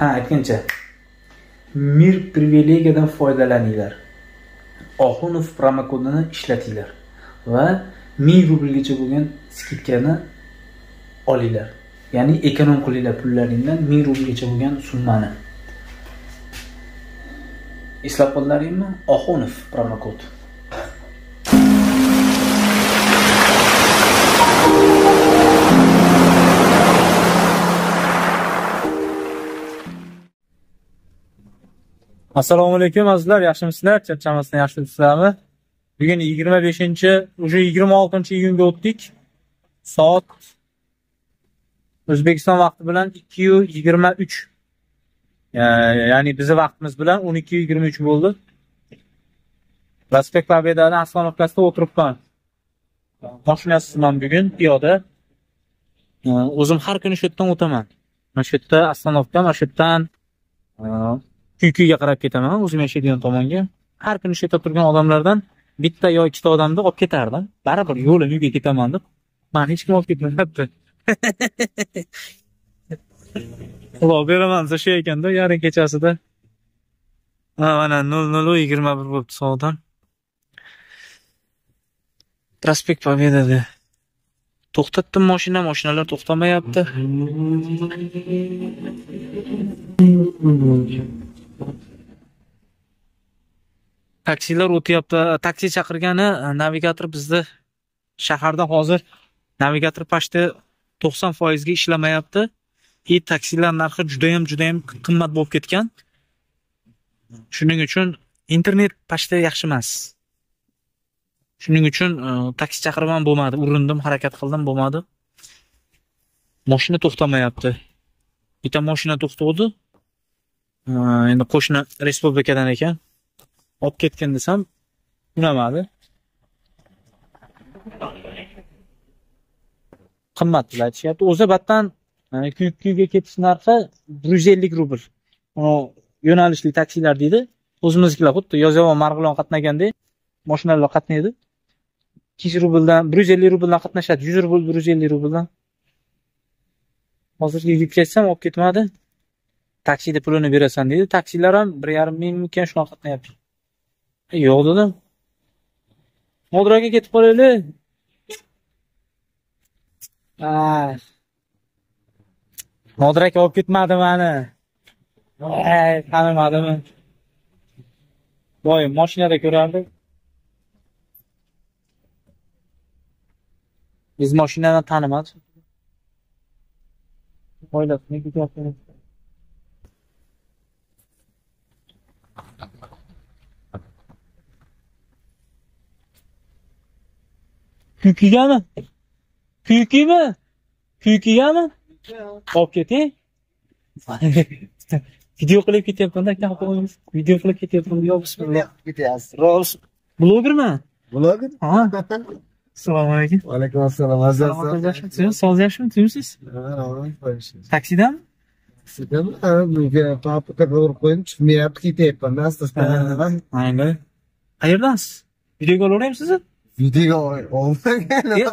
Ha, aytgancha Mir privilegiyadan foydalaninglar. Oxunov promokodini ishlatinglar va 1000 rublgacha bo'lgan skidkani olinglar. Ya'ni ekonom qilinglar pullaringdan 1000 rublgacha bo'lgan summani. Eslab qoldilaringmi? Oxunov promokod. Assalomu alaykum azizlar, yaxshimisizlar? Charchamasdan yaxshimisizlarmi? Bugun 25-, уже 26-iyunga o'tdik. Soat O'zbekiston vaqti bilan 2:23. Ya'ni bizning vaqtimiz bilan 12:23 bo'ldi. Prospekt Pobedani ostanovkasida o'tiribman. Mashinasizman bugun, piyoda. O'zim har kuni shu yerdan o'taman. Mana shu yerda ostanovka, mana shu yerdan Kuykiga qarab ketaman, o'zim yashaydigan tomonga. Har kuni shu yerda turgan odamlardan bitta yo ikkita odamni olib ketardim. Baribir yo'lim uyga ketaman deb. Meni hech kim olib ketmayapti. Xudo beraman desa shu ekanda, yarim kechasida. Ha, mana 00:21 bo'libdi soatdan. Prospekt Pobedada. To'xtatdim mashina, mashinalar to'xtamayapti. Taksilar o'tyapti. Taksi chaqirgani navigator bizda shaharda hozir navigator почти 90% ga ishlamayapti. И taksilar narxi juda ham qimmat bo'lib ketgan. Shuning uchun internet почти yaxshi emas. Shuning uchun taksi chaqirib ham bo'lmadi. Urindim, harakat qildim, bo'lmadi. Mashina to'xtamayapti. Bitta mashina to'xtadi. Endi qo'shni respublikadan ekan. Olib ketgan desam, unamadi. Qimmat deb aytishyapti. O'zi batdan Kuykiga ketish narxi 150 rubl. Uni yo'nalishli taksilar deydi. O'zimiznikilar xuddi Yozyovon Marg'ilon qatnagandek mashinalar qatnaydi. 200 rubldan, 150 rubldan qatnashadi. 100 rubl, 150 rubldan. Hozir yigitga aytsam olib ketmadi. Taksida pulini berasan deydi. Taksilar ham 1,5 mingmikan shunaqa qatnayapti. Yo'q dedim. Nodir aka ketib qolaylik. Nodir aka olib ketmadi meni. Ay, tanimadimi? Boy, mashinada ko'rardik. Biz mashinani tanimadik. Oilasini ketyapti. Kuykigami? Kuykimi? Kuykigami? Olib keting. Video qilib ketyapman-da, aka, qo'yamiz. Video qilib ketyapman. Yo, bismillah. Ketyapsiz. Rost. Blogerman. Bloger? Ha. Assalomu alaykum. Va alaykum assalom. Azizlar. Soz yaxshimi? Tinchmisiz? Ha, Taksidami? Taksidami? Ha, bunga paprika qo'yib qo'ydim, chiqmayapti, ketyapman. Asta-asta. Mayli. Qayerdansiz? Videoga olaveraymi sizni? Videoga olmang.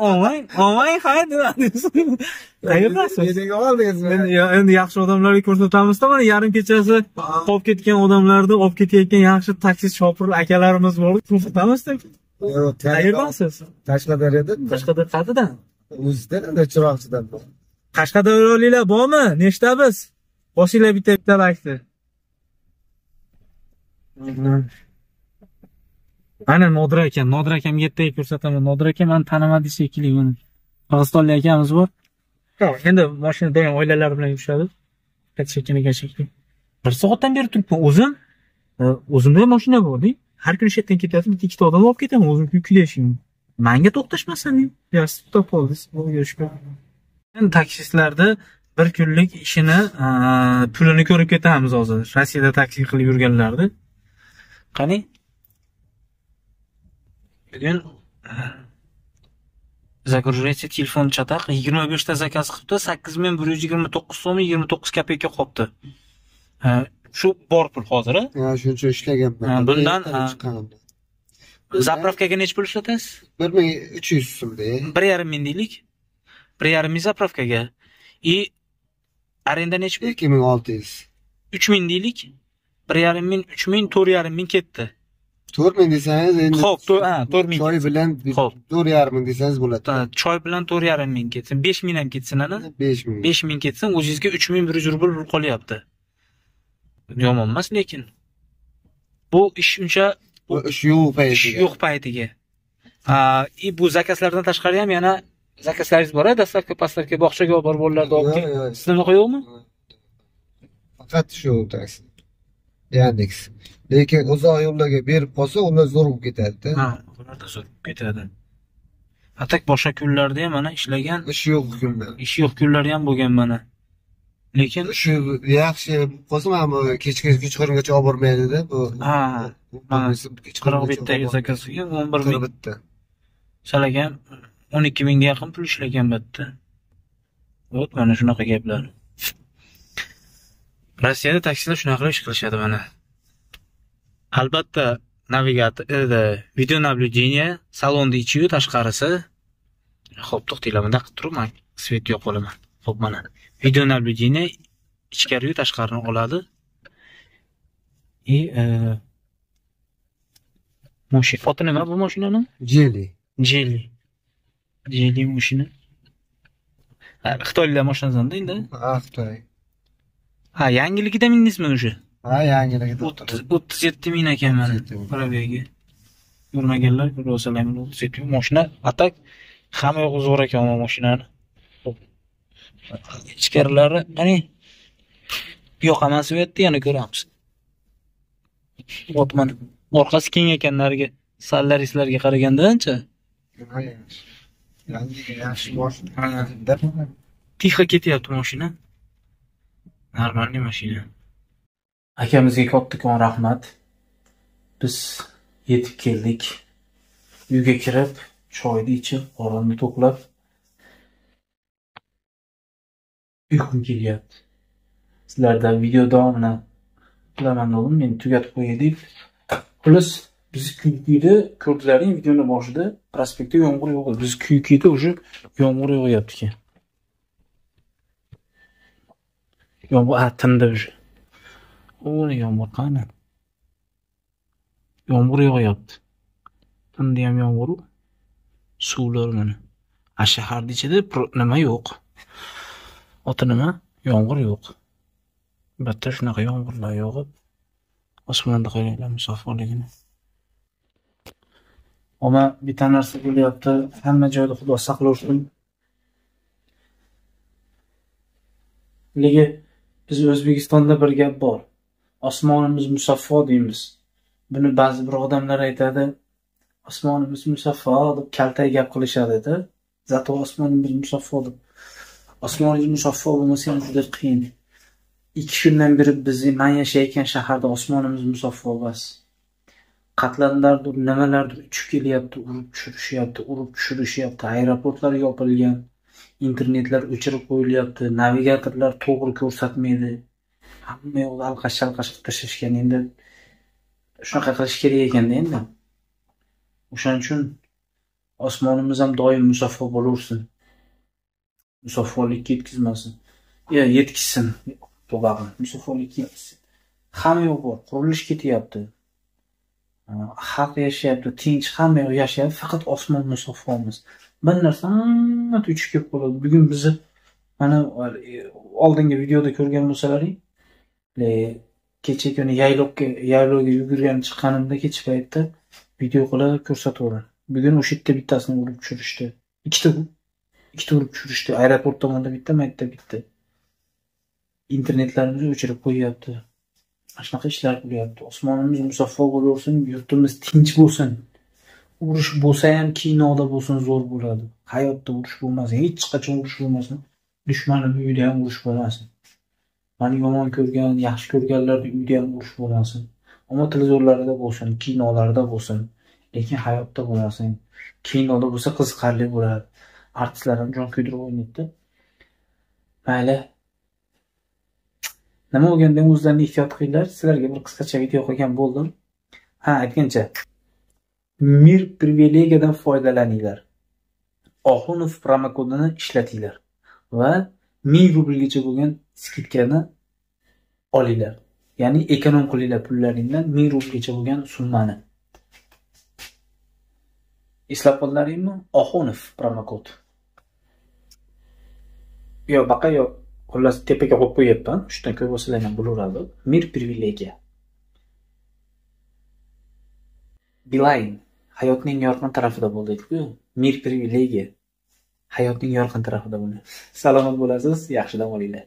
Olmang, olmang, hay dedingiz. Qayerdansiz? Videoga oldingizmi? Endi yaxshi odamlarga ko'rsatamiz-da, mana yarim kechasi qolib ketgan odamlarni olib ketayotgan yaxshi taksi shofir akalarimiz bor, ko'rsatamiz-da. Yo'q, qayerdansiz? Qashqadaryodan. Qashqadaryo qayerdan? O'zidan, Chiroqchidan. Qashqadaryoliklar bormi? Nechta biz? Boshinglar bitta-bitta laykni. Ana Nodir aka, Nodir akamga ertaga ko'rsataman. Nodir aka meni tanimadi shekilli buni. Qirg'izistonlik akamiz bor. Endi mashinada doim oilalar bilan yurishadi. Ketishgan ekan shekilli. Bir soatdan beri turibman o'zim. O'zimda ham mashina bor-da. Har kuni shu yerdan ketyapti, bitta ikkita odam olib ketaman, o'zim kuyda yashayman. Menga to'xtashmasin, yaxshi to'xtab qoldingiz. Xudoga shukr. Endi taksistlarda bir kunlik ishini, pulini ko'rib ketamiz hozir. Rossiyada taksi qilib yurganlarni. Qani? Bugun загружается telefon chataq 25 ta zakaz qilibdi, 8129 so'm 29 kopeyka qolibdi. Shu bor pul hozir. Ha, shuncha ishlaganman. Bundan zapravkaga necha pul ishlatasiz? 1300 so'mda. 1,5 ming deylik. 1,5 ming zapravkaga. И arenda necha pul? 2600. 3000 deylik. 1,5 ming, 3000, 4,5 ming ketdi. 4000 desangiz endi. Xo'p, 4000. Choy bilan 4,5 ming desangiz bo'ladi. Choy bilan 4,5 ming ketsin, 5000 ham ketsin ana. 5000. 5000 ketsin, o'zingizga 3100 rubl pul qolyapti. Yomon emas lekin. Bu ish uncha bu ish yo'q paytiga. Yo'q paytiga. Bu zakazlardan tashqari ham yana zakazlaringiz bor-a, dastlabki, pastlabki bog'chaga olib borib bolalarni olib keling. Sizda unaqa yo'qmi? Faqat shu taksi. Yandex. Lekin uzoq yo'llarga berib qolsa, ular zo'r bo'lib ketadi-da. Ha, ularda zo'r bo'lib ketadi. Atak boshqa kunlarda ham mana ishlagan. Ish yo'q kunlar. Ish yo'q kunlari ham bo'lgan mana. Lekin shu yaxshi bo'lib qolsa, mana bu kechqurungacha olib bormaydi-da bu. Ha, mana 41 ta zakazga 11 ming. 41 ta. Salagan 12 mingga yaqin pul ishlagan bu yerda. Вот mana shunaqa gaplar. Rossiyada taksilar shunaqa qilib ish qilishadi mana. Albatta navigator, video наблюдение, salonni ichi-yu tashqarisi. Xo'p, to'xtanglar, bunda qilib turibman, svet yo'q bo'laman. Xo'p, mana video наблюдение ichkari-yu tashqarini oladi. Mashina oti nima bu mashinani? Geely. Geely. Geely mashina. Xitoyliklar mashinasida endi? Ha, Xitoy. Ha, yangiligida mindingizmi o'sha? Ha, yangiligida. 37 ming ekan mana probegi. Ko'rmaganlar ko'rib olsalar, 37 ming mashina. Atak hamma yo'q zo'r ekan bu mashinani. Ichkarilari, qani yoqaman svetni yana ko'ramiz. Ot mana orqasi keng ekan narigi Solarislarga qaraganda ancha. Yangi yaxshi mashina. Tixo ketyapti mashina. Normalniy mashina. Akamizga kattakon rahmat. Biz yetib keldik. Uyga kirib, choyni ichib, qorinni to'qlab uyqum kelyapti. Sizlardan video davomini qilaman dedim, men tugatib qo'yay deb. Plus biz Kuyukida ko'rdilaring videoni boshida prospektda yomg'ir yo'q. Biz Kuyukida уже yomg'ir yog'yapti ekan. Yomg'ir tindi уже. O'ni yomg'ir qani? Yomg'ir yog'yapti. Tindi ham yomg'ir. Suvlar mana. Shaharning ichida nima yo'q. Oti nima? Yomg'ir yo'q. Albatta shunaqa yomg'irlar yog'ib, osmonda qaranglar musofirligini. Ammo bitta narsa bo'lyapti, hamma joyda Xudo saqlasin. Lekin biz O'zbekistonda bir gap bor. Osmonimiz musaffo deymiz. Buni ba'zi bir odamlar aytadi, osmonimiz musaffo deb kaltak gap qilishadi-da. Zato osmonimiz musaffo deb. Osmoningiz musaffo bo'lmasa ham juda qiyin. 2 kundan beri bizni men yashayotgan shaharda osmonimiz musaffo emas. Qatlamlardir, nimalardir uchib kelyapti, urib tushirishyapti, urib tushirishyapti. Aeroportlar yopilgan, internetlar o'chirib qo'yilyapti, navigatorlar to'g'ri ko'rsatmaydi. Hamma yoqda alqash-chalqash qilib tashlashgan. Endi shunaqa qilish kerak ekanda endi. O'shaning uchun osmonimiz ham doim musaffo bo'laversin. Musaffolikka yetkazmasin. Yetkizsin. To'g'ri, musaffolikka yetkazsin. Hamma yoq bor, qurilish ketyapti. Xalq yashayapti, tinch, hamma yoq yashayapti, faqat osmon musaffo emas. Bir narsa uchib kelib qoladi. Bugun bizni mana oldingi videoda ko'rgan bo'lsalaring, kecha kuni yaylovga yugurgan chiqqanimda kech paytda video qilib ko'rsatuvdim. Bugun o'sha yerda bittasini urib tushirishdi. Ikkita urib tushirishdi. Aeroport tomonda bitta, mayda bitta. Internetlarimizni o'chirib qo'yyapti. Shunaqa ishlar qilyapti. Osmonimiz musaffo bo'laversin, yurtimiz tinch bo'lsin. Urush bo'lsa ham kinoda bo'lsin zo'r bo'ladi. Hayotda urush bo'lmasin, hech qachon urush bo'lmasin. Dushmanim uyida ham urush bo'lmasin. Meni yomon ko'rgan, yaxshi ko'rganlarning uyida ham urush bo'lmasin. Ammo televizorlarda bo'lsin, kinolarda bo'lsin, lekin hayotda bo'lmasin. Kinoda bo'lsa qiziqarli bo'ladi. Artistlar ham jon kuydirib o'ynaydi. Mayli. Nima bo'lganda ham o'zlarini ehtiyot qilinglar. Sizlarga bir qisqacha video qilgan bo'ldim. Ha, aytgancha Mir privilegiyadan foydalaninglar. Oxunov promokodini ishlatinglar va 1000 rublgacha bo'lgan skidkani olinglar. Ya'ni ekonom qilinglar pullaringdan 1000 rublgacha bo'lgan summani. Eslab qoldilaringmi? Oxunov promokod. Yo baqa yo xullas tepaga qo'yib qo'yapman. Shundan ko'p bo'lsalar ham bo'laveradi. Mir privilegiya. Beeline hayotning yorqin tarafida bo'ldi deydi-ku. Mir privilegiya hayotning yorqin tarafida bo'ldi. Salomat bo'lasiz, yaxshi dam olinglar.